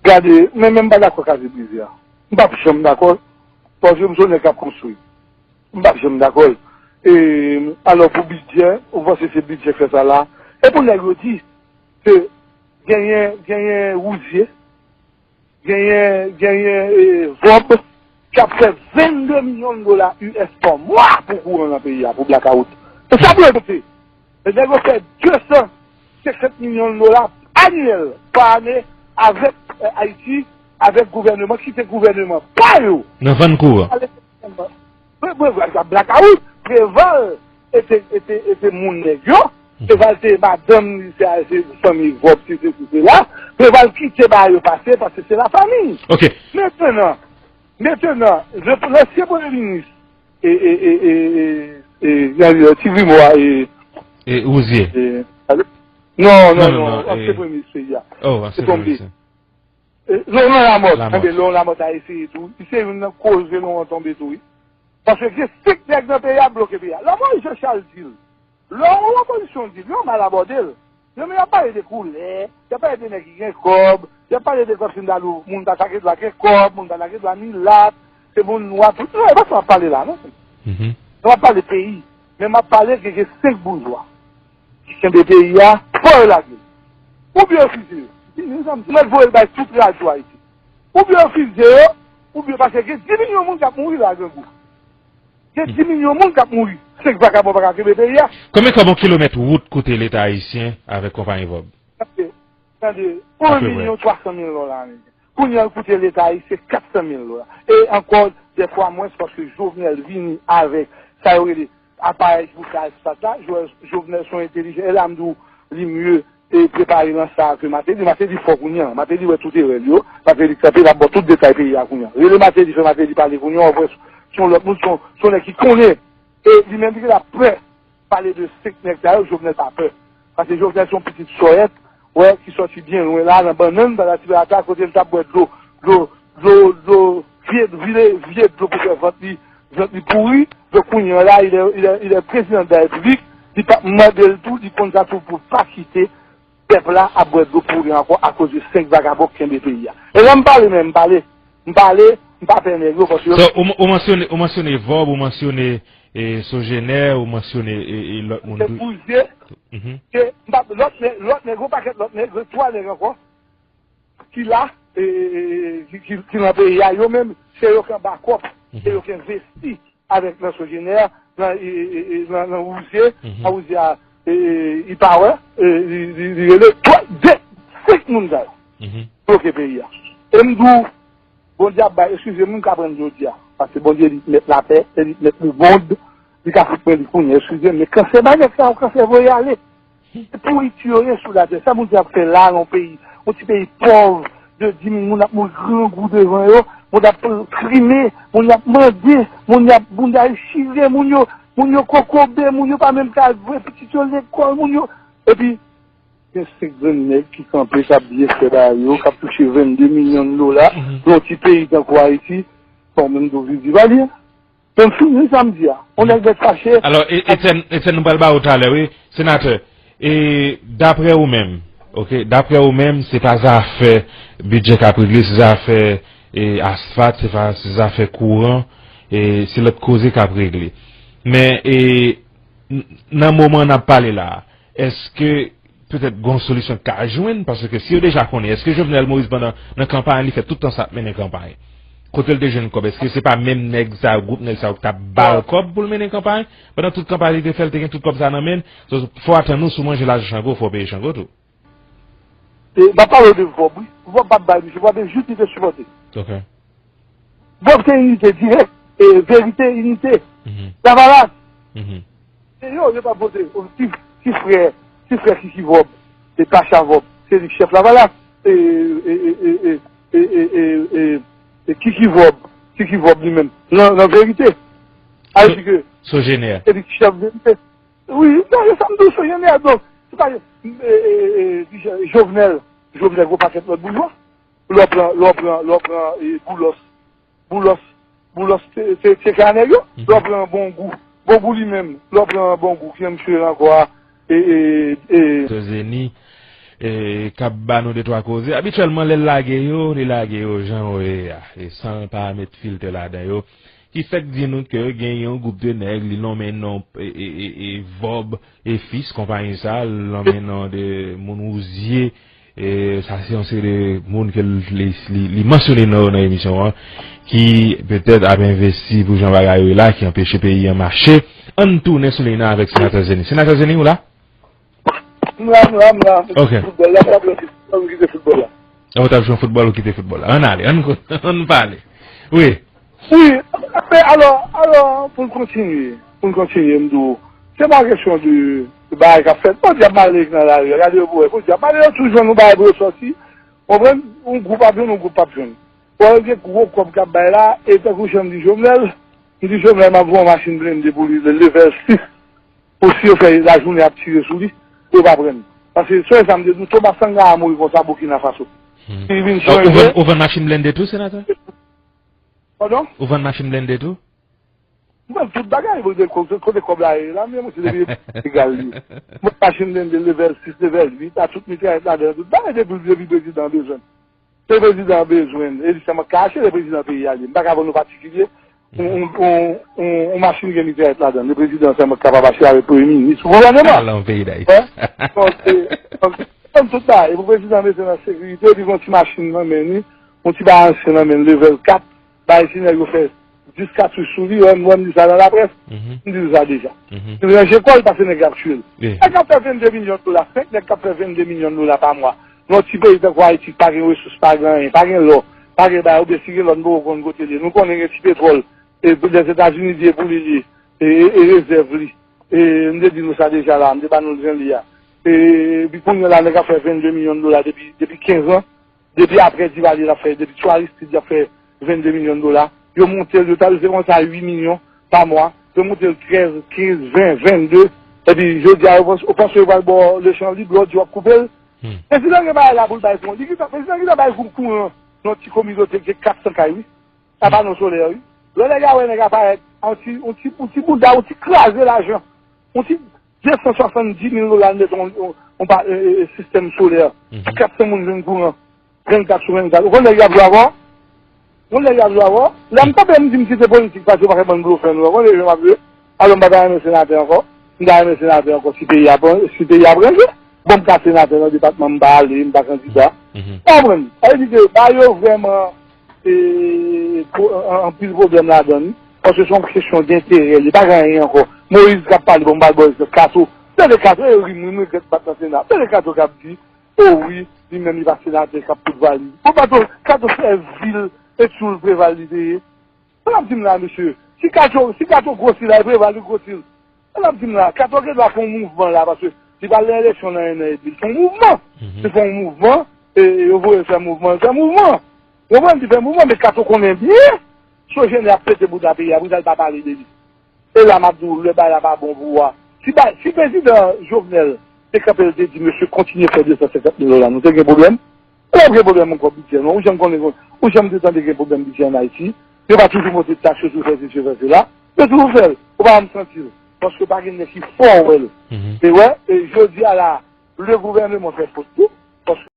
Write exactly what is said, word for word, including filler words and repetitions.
Gade, men, men m pa dakò Kazim Rivière. M p ap janm dakò, paske m se yon nèg k ap konstwi. M p ap janm dakò l. E, alò, pou bidjè, ou panse se bidjè k fè sa la? E pou nèg yo di ke genyen, genyen Rouzier, genyen, genyen, e, Vòb, k ap fè vennde milyon dola U S pa mwa pou kouran nan peyi a, pou blakawout. E sa pou yo te. E nèg yo fè de san senkant milyon dola anyèl pa ane avèk, e, Ayiti, avèk gouvèneman, ki se gouvèneman pa yo. Nan vann kouran. Mwen, mwen, mwen, blakawout, Preval e te, e te, e te moun nèg yo. Preval te madanm li, se, se fanmi Vòb, se sesi, se la. Preval kite bagay yo pase, paske se lafanmi. Ok. Mentenan, mentenan, le, lansyen premye minis, e, e, e, e, e, e, jan li di, ti grimo a, e, E Rouzier. E, non, non, non, non, non, non, ansyen e, premye minis peyi a. Oh, ansyen premye minis. E, Laurent Lamothe. Lamothe. Enben, Laurent Lamothe a eseye tou. Li se youn nan koze Laurent tonbe tou, wi. Paske gen senk nèg nan peyi a bloke peyi a. Lè Moïse Jean Charles di l, lè yon opozisyon di l, yo mal abòde l. Yo menm y ap pale de koulè, y ap pale de nèg ki gen kòb, y ap pale de kòb si m ta di w, moun sa ta gen dwa gen kòb, moun sa ta gen dwa milat, se moun nwa, tout. Non, e pa sa m ap pale la, non. Mhm. M ap pale peyi, men m ap pale ke gen senk boujwa ki kenbe peyi a, fò yo lage l. Oubyen refize yo. Di, mezanmi, mwen voye l bay tout radyo Ayiti. Oubyen refize yo, oubyen paske gen dis milyon moun k ap mouri la, grangou. Gen dis milyon moun k ap mouri. Senk vakabon pa ka kenbe peyi a. Konbyen kòb yon kilomèt wout koute Leta ayisyen avèk konpayi Vòb? Tande, tande, yon milyon twa san mil dola ameriken. Kounye a, l koute Leta ayisyen kat san mil dola. E ankò, dèfwa mwens, paske Jovenel vini avèk sa yo rele aparèy ki pou fè asfalt la. Jo-, Jovenel se yon entelijan. E la, m di w, li mye e prepare nan sa ke Martelly. Martelly fò kounye a. Martelly wè tout erè l yo. Martelly kanpe, l ap ba w tout detay peyi a kounye a. Rele Martelly, fè Martelly pale kounye a, w ap wè se yon lòt moun, se yon, se yon nèg ki konnen. E li menm, li gentan pè pale de senk nèg sa yo, Jovenel pa pè. Paske Jovenel se yon pitit sòyèt, wè, ki sòti byen lwen la, nan bannann, Patati Patata, kote l t ap bwè dlo, dlo, dlo, dlo, vye, vye, vye dlo pou fè vant li, vant li pouri. Donk, kounye a la, il est, il est, il est président de la République, li p ap mande l tou, li konn sa tou pou l pa kite pèp la ap bwè dlo pouri ankò akoz de senk vagabon k kenbe peyi a. E lè m pale, men m pale, m pale, m pa pè nèg yo, paske yo So, ou, ou mansyone, ou mansyone Vòb, ou mansyone, e, Sogener, ou mansyone, e, e, lòt moun tou. Rouzier, Mhm. Ke m pa, lòt nè-, lòt nèg, yon pakèt lòt nèg, twa nèg ankò, ki la, e, e, e, e, ki, ki, ki nan peyi a, yo menm, se yo k anba kòb, se yo k envesti avèk nan Sogener, nan, e, e, e, e, nan, nan Rouzier, Mhm. nan Rouzier a, e, e, e, Power, e, li, li, li rele twa, de, senk moun sa yo. Mhm. Bloke peyi a. E m di w, Bondye ap bay, eskize m, m ka pran jodi a. Paske Bondye li k mèt lapè, e li k mèt lemonn, li ka fout mwen li kounye a, eskize m. Men kansè bay nèg sa yo, kansè voye ale. Se pouriti yo ye sou latè. Sa moun ap fè la nan yon peyi, yon ti peyi pòv, de dis mil moun ap mouri grangou devan yo, moun ap krimen, moun ap mande, moun ap bounda chire, moun yo, moun yo kokobe, moun yo pa menm ka voye pitit yo lekòl, moun yo. Epi, gen senk grenn nèg ki kanpe, k ap byen fè bagay yo, k ap touche vennde milyon dola, Mhm. nan yon ti peyi tankou Ayiti, fò menm do viv viv alye. Men m fini sa m di a. On nèg mèt fache. Alò, E-, Etienne, Etienne, nou pral ba ou talè, wi. Senatè, e daprè ou menm, ok, daprè ou menm, se pa zafè bidjè k ap regle, se zafè, e, asfalt, se pa, se zafè kouran, e, se lòt koze k ap regle. Men, e, n-, nan moman n ap pale la a, èske petèt gon solisyon k ka jwenn, paske si yo deja konnen, èske Jovenel Moïse pandan nan kanpay li fè tout tan sa ap mennen kanpay? Kote l te jwenn kòb? Èske se pa menm nèg sa yo, gwoup nèg sa yo k t ap ba l kòb pou l mennen kanpay? Pandan tout kanpay li te fè, l te gen tout kòb sa nan men l. So, fò w atann ou, si w manje lajan Chango, fò w peye Chango tou. E, m ap pale w de Vòb, wi. Vòb p ap bay misye, Vòb se jis li te sipòte. Ok. Vòb se inite dirèk, e, verite, inite. Mhm. Lavalas. Mhm. Se yo, yo t ap vote. Ti, ti frè, ti frè Kiki Vòb, se Pacha Vòb, se li k chèf Lavalas. E, e, e, e, e, e, e, e, e Kiki Vòb, Kiki Vòb li menm, nan, nan verite. Sa vle di ke Sogener. Se li k chèf verite. Wi, non, e sa m di w, Sogener, donk, se pa, e, e, e, e, Jovenel, Jovenel, gwo pakèt lòt boujwa. Lè w pran, lè w pran, lè w pran, e, Boulos. Boulos, Boulos, se, se, se ka nèg yo. Mhm. Lè w pran Bongou. Bongou li menm, lè w pran Bongou, ki menm chire ankò a, e, e, e. Tozeni. e, k ap ba nou de twa koze. Abityèlman, lè l lage yo, li lage yo jan yo ye a, e san l pa met filtè ladan yo. Ki fèk di nou ke gen yon gwoup de nèg, li lonmen non, e, e, e, e Vòb e Fis, konpayi sa, l lonmen non de moun wouzye, e sa se yon seri de moun ke li, li, li mansyone nan, nan emisyon an, ki petèt ap envesti pou jan bagay yo ye la, ki anpeche peyi an mache. Ann tounen sou liy nan avèk Senatè Zeni. Senatè Zeni, ou la? M la, m la, m la. Ok. Foutbòl la, m t ap jwe foutbòl, m kite foutbòl la. Ou t ap jwe foutbòl, ou kite foutbòl la. Ann ale, ann, ann pale. Wi. Wi, men alò, alò, pou n kontinye, pou n kontinye, m di w, se pa kesyon de, de bagay k ap fèt. Podyab malere k nan lari a, gade yo pou wè, podyab malere yo toujou jwenn yon bagay pou yo sòti. Konprann? Yon gwoup ap jwenn, yon gwoup p ap jwenn. Wè, gen gwo kòb k ap bay la, e tankou jan m di Jovenel, m di Jovenel, m ap vann yon machin blende pou li, level sis, pou si yo fè lajounen ap tire sou li, pou yo pa pran l. Paske, sou sa m te di w, Thomas Sankara mouri konsa Burkina Faso. Hmm. Li vin chanje. Ou vann, ou vann machin blende tou, senatè? Padon? Ou vann machin blende tou? M vann tout bagay, kote, kote, kote kòb la ye la, men mwen se depi egal li. M vann machin blende level sis, level uit, a tout mitrayèt ladan, tout bagay depi, depi prezidan bezwen. Se prezidan an bezwen l. E li sèlman k ka achte, le prezidan peyi a li. M pa ka vann yon patikilye yon, yon, yon, yon, yon machin gen mitrayèt ladan l. Le prezidan sèlman k kapab achte avèk premye minis gouvèneman. Al nan peyi Dayiti. Wè? Donk, se, donk, se tout bagay. E pou prezidan mete nan sekirite, li gen yon ti machin nan men li, yon ti bagay ansyen nan men l, level kat, bay ti nèg yo fè dis katouch sou li, wè, m wè m di sa nan laprès, m di l sa deja. Li ranje kò l paske nèg yo ap tiye l. Nèg k ap fè vennde milyon dola, senk nèg k ap fè vennde milyon dola pa mwa. Nan yon ti peyi tankou Ayiti, ki pa gen resous, pa gen anyen, pa gen lò, pa gen bagay, oubyen si gen lò, nou poko konn kote l ye. Nou konnen gen ti petwòl, e Lèzetazini di e pou li li ye, e, e, e rezèv li. E m te di nou sa deja la, m te ba nou l jan li a. E, epi kounye a la, nèg ap fè vennde milyon dola depi, depi kenz an. Depi apre Divalye l ap fè, depi sou Aristide l ap fè vennde milyon dola. Yo monte l, yo t arive konsa uit milyon pa mwa. Yo monte l trèz, kenz, ven, vennde. Epi jodi a, ou panse, ou panse yo pral ba w lechan lib, lè w di w ap koupe l? Prezidan gen bagay la pou l bay pou li. Prezidan gentan bay kou kouran nan ti kominote ki kat san kay, wi. Sa pa non solè, wi. Lè nèg a wè nèg a parèt, yon ti, yon ti, yon ti bouda, yon ti kraze lajan. Yon ti de san swasanndis mil dola, l mete yon, yon, yon pa, e, e, e, sistèm solè. Kat san moun jwenn kouran. Vennkat sou vennkat. Ou konn nèg y ap jwe avè w? Ou konn nèg y ap jwe avè w? Lè m kanpe, m di m kite politik, paske yo pa fè bann blofè nou. Ou konn jan m ap jwe? Alò, m pa ta renmen senatè ankò. M ta renmen senatè ankò si peyi a pran, si peyi a pran jwe. Bon, m ka senatè nan depatman, m pa ale, m pa kandida. Ou konprann? Sa vle di ke ba yo vrèman, e, pwo-, an-, anpil pwoblèm ladan li. Paske se yon kesyon denterè, li pa gen anyen ankò. Moyiz k ap pale, bon, m pral ba w egzanp, Kato. Tande Kato, e ri m, wi, m regrèt m pa t nan Sena. Tande Kato k ap di, o wi, li menm li pa senatè k ap poud valiz. Bon, Kato, Kato se vil e tchoul Preval li te ye. Sa l ap di m la, mesye? Si Kato, si Kato gwosi la, e Preval li gwosi l. Sa l ap di m la? Kato gen dwa fè yon mouvman la, paske li pral nan eleksyon nan en an edmi. Li fè yon mouvman. Li fè yon mouvman, e, e yo voye l fè mouvman, li fè mouvman. Ou konprann? Li fè mouvman, men Kato konnen byen Sogener ap pete bouda peyi a, Preval pa pale de li. E la m ap di w, lè bagay la pa bon pou ou a. Si ba-, si prezidan Jovenel te kanpe, l te di, mesye, kontinye fè de san senkant mil dola, nou te gen pwoblèm? Ou ap gen pwoblèm ankò bidjè, non? Ou janm konnen, ou janm te tande gen pwoblèm bidjè ann Ayiti? Yo pa toujou monte taks yo, toujou fè sesi, fè sela? Yo toujou fè l. Ou pa janm santi l. Paske pa gen nèg ki fè w wè l. E wè, e jodi a la, le gouvèneman fè fot tou. Paske